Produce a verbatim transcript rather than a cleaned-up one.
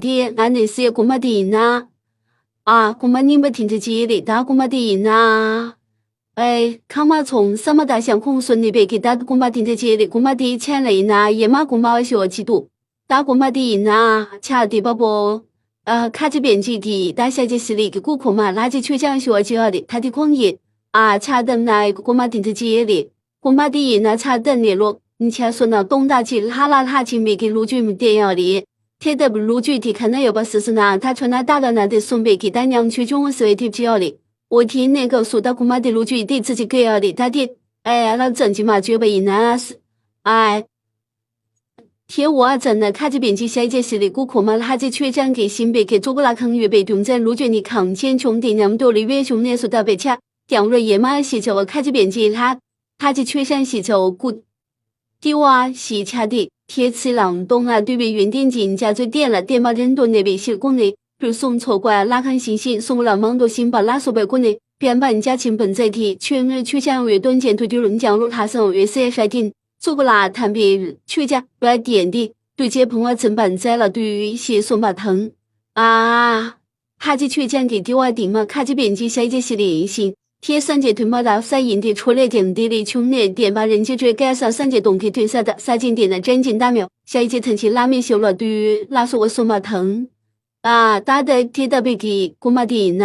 འདི་ང་ནས་སའི་རྐུ་མ་དེ་ཡིན་ན། ཨ་རྐུ་མ་རྙིང་པ་དེ་འདྲ་ཅིག་རེད། ད་རྐུ་མ་དེ་ཡིན་ན། ཨེ་ཁང་མ་ཚོང་ས་མ་ད་ཞང་ཁོང་སོ་ནི་པའི་གི་ད་རྐུ་མ་དེ་འདྲ་ཅིག་རེད། རྐུ་མ་དེའི་མཆན་ལ་ཡིན་ན་ཡེ་མ་རྐུ་མ་ཞོ་ཅི་འདུག་ད་རྐུ་མ་དེ་ཡིན་ན་ཆ་དེ་པ་པོ། ཨ་ཁ་ཆེ་བན་ཅིག་གིས་ད་ཤ་ཅེ་སི་ལི་གི་སྐུ་གོང་མ་ལྷ་རྗེ་ཆོས་འཆང་ཞོ་ཅི་ཨ་རེད། ད་དེ་ཁོང་གིས་ཨ་ཆ་བཏབ་ན་རྐུ་མ་དེ་འདྲ་ཅིག་རེད། རྐུན་མ་དེ་ཡིན་ན་ཆ་བཏབ་ནས་ལོ་ཆ་སོ་ན་སྟོང་ཕྲག་གཅིག་ལྷག་ལ་ལྷག་ཕྱིན་པའི་གི་ལོ་རྒྱུས་མི་བསྟན་ཡོད་རེད། དེ་ལྟ་བུ་ལོ་རྒྱུས་དེ་ག་ན་ཡོད་པ་ཟེར་སོང་ན་ད་ཁྱོད་ན་ཏཱ་ལ་ན་དེ་གསུངས་པའི་གི་ད་ཉམས་ཆོས་ཅུང་ཟེར་བའི་དེབ་ཅིག་ཡོད་རེད། འོ་དེའི་གནས་སྐབས་སུ་ད་རྐུན་མ་དེ་ལོ་རྒྱུས་དེ་ཙི་ཙི་བཀོད་ཡོད་རེད། ད་དེ་ཨེ་ཨ་ལ་ཙམ་གྱིས་མ་བརྗོད་པ་ཡིན་ན། ཨ། དེའི་འོག་ཙམ་ན་ཁ་ཆེ་བན་ཅིག་ཤ་ཅེ་སི་ལི་སྐུ་གོང་མ་ལྷ་རྗེ་ཆོས་འཆང་གིས་བཞེངས་པའི་གི་གཙུག་ལག་ཁང་ཡོད་པའི་རྒྱུ་མཚན་ལོ་རྒྱུས་ནི་གངས་ཅན་ལྗོངས་འདི་ཉམས་རྟོགས་རི་བོའི་བཞུགས་གནས་སུ་བཏབ་པའི་ཆ། ཀྱང་རོ་ཡེ་མ་ཞེས་བྱ་བ་ཁ་ཆེ་བན་ཅིག་ལྷ། ལྷ་རྗེ་ཆོས་འཆང་ཞེས་བྱ་བ་སྐུ། ཏི་ཝ་ཞེས་བྱ་སྟེ། དེའི་ཚེ་ལའང་མདོ་སྔགས་འདུས་པའི་ཡོན་ཏན་ཅན་རྒྱ་མཚོའི་གཏན་ལ་བརྟེན་པ་རིང་དུ་གནས་པའི་ཕྱིར་དགོངས་ནས་ཕུལ་སུམ་ཚོགས་པ་ལྷ་ཁང་བཞེངས་ཤིང་གསུང་ལ་མང་དུ་ཕྱིན་པ་ལ་སོགས་པའི་སྒོ་ནས་བསྟན་པ་རྒྱ་ཆེན་པོ་མཛད་དེ་ཆོས་མངོན་ཆོས་འཆང་འོད་སྟོང་ཅན་དུ་གྱུར། འཇང་ལུ་ལྷ་བཟང་འོད་ཟེར་ཤཱཀྱ་གཙུག་ལག་དམ་པའི་ཆོས་རྒྱལ་བ་བསྟེན་ཏེ་གདུལ་བྱའི་ཕུང་བ་འཛིན་པར་མཛད་ལ་འདུད་ཞེས་གསུངས་པ་དང་། ཨ། ལྷ་རྗེ་ཆོས་འཆང་གི་ཏི་ཝ་འདི་མ་ཁ་ཆེ་བན་ཅིག་ཤ་ཅེ་སི་ལི་ཡིན་ཞིང་། དེའི་སངས་རྒྱས་དུ་མ་རབ་གསལ་ཡིན་ཏེ། ཁྲོ་ལས་ཀྱང་འདི་རིགས་བྱུང་ནས། བདེན་པ་རིན་ཆེན་སྤྲོས་བསྐལ་བཟང་སངས་རྒྱས་སྟོང་གི་དུས་ས་དང་ས་ཆེན་འདི་ན་སྤྱན་ཅིང་བལྟམས་ཡང་ཤ་ཅེ་ཐང་ཆེན་བླ་མའི་ཞབས་ལ་འདུད་ལ་སོགས་པ་གསུངས་པ་དང་། ཨ་ད་ལྟ་དེ་ལྟ་བུའི་གི་རྐུན་མ་དེ་ཡིན་ན།